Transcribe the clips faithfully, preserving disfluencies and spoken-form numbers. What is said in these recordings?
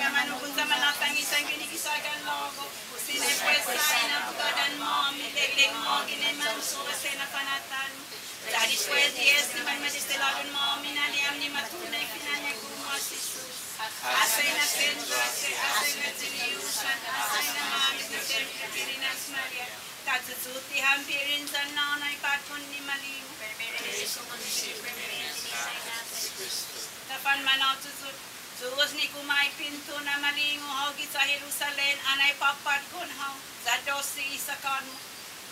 Manåmko' sa' manatångi i sanggui ni gi sagan lågu, siña pues sa' i na'bugådan-måmi, debi di mågi ni mansou ha' siha na fanatan-mu. Ya despues di este, manma'destilådon-måmi na li'e' ni ma tutuhon i fine'nana komu as Jesus. As Saina Sen Yose, as Saina Sen Yose, as Saina Mami, as Saina Sen Yose, as Saina Mami, as Saina Sen Yose, as Saina Mami. Tayuyuti ham bai in yan nåna i påtgon ni malingu. Na fanmanåyuyut, Yu'os ni gumaipintu na malingu hao giya Jerusalem, anai påtgon hao, ya dosse i sakkan-mu.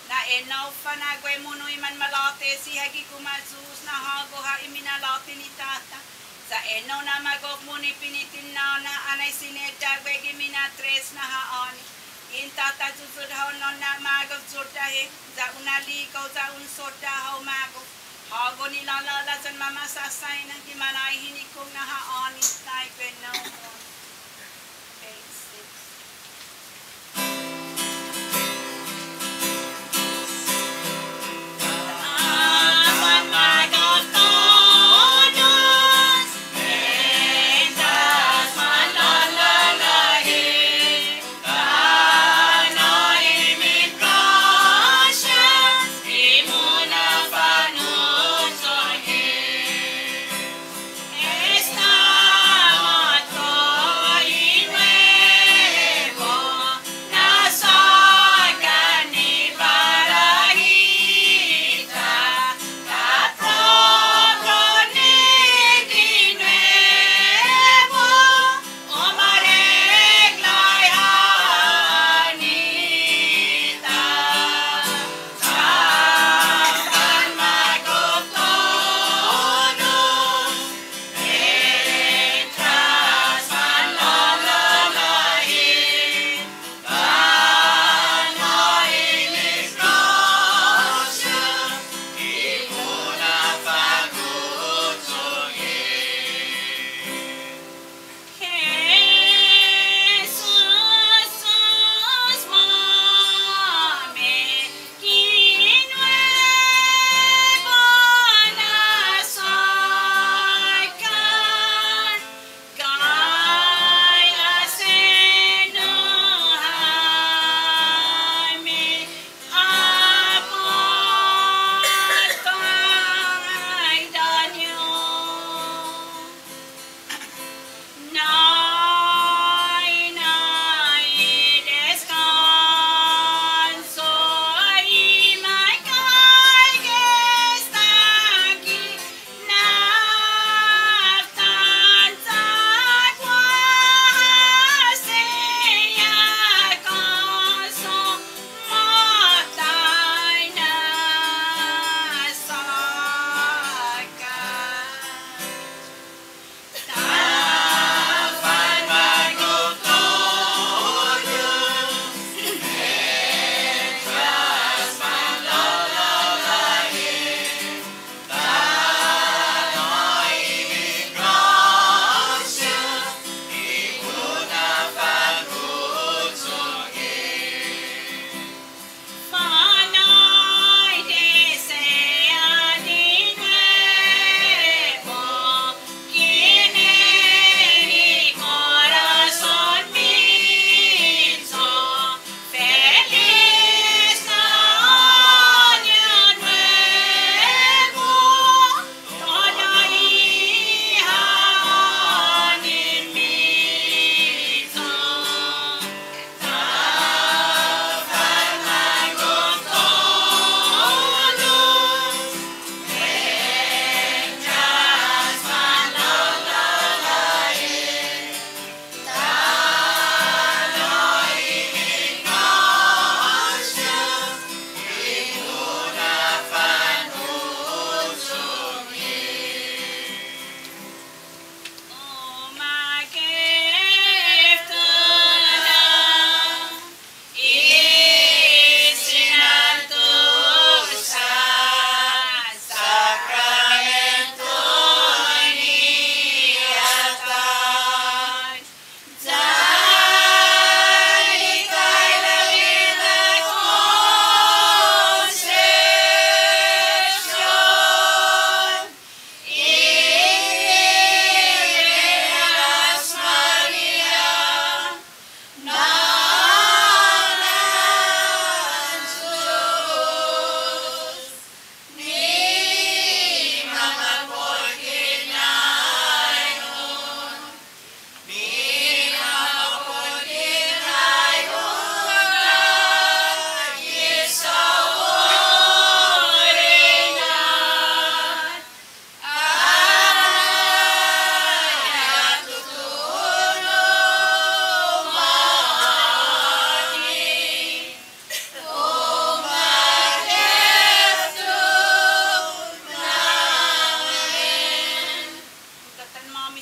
Na ennao fana' gue' mo'na i manmalåte' siha gi gumaiyos na hågu ha' i minalåte' ni tåta. Ya ennao na magof mo'na i piniten nåna, anai sinedda' gue' gi mina'tres na ha'åni. In tåtayuyut hao na magof Yudahe, ya un aligao ya un sodda' hao magof. Hågu ni låla'la' yan mama'sasaina, gi malahi ni kung na ha'åni, taiguenao mo'na. Page six.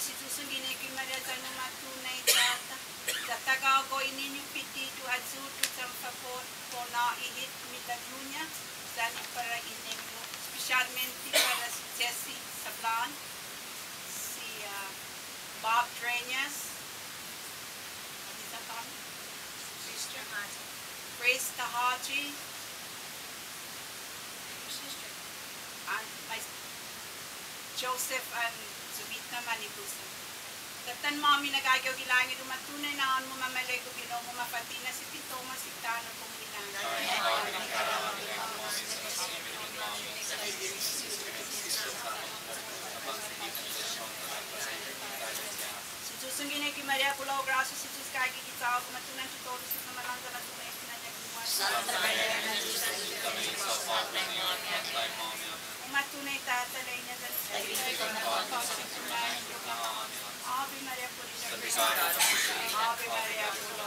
Si Yu'os un guinegu i Maria yan un matuna i Tata. Ya ta gågao i niñu pitidu, ayudu yan fabot, para u na'hit i milagru-ña, yan i para i niñu, espesiatmente para si Jesse Sablan, si, ah, Bob Dueñas, Grace Tahaji. And my Joseph and Zubita Manibusa. Tåtan-måmi na gågao gi langet, u matuna i na'ån-mu, mamaolek i ginen-mu, mafa'tinas i pito-mu, si tano' komu gi langet. Si Yu'os un guinegu i Maria, bula hao grasia, si Yu'os gaige giya-hu, u matuna entre todos i famalaña', ya u matuna i finañågu-mu. Santa Maria, Inina' di Dios, ayuda hao. U matuna i Tata, Reina di Espiritu, Ave Maria Purísima. Ave Maria Purísima.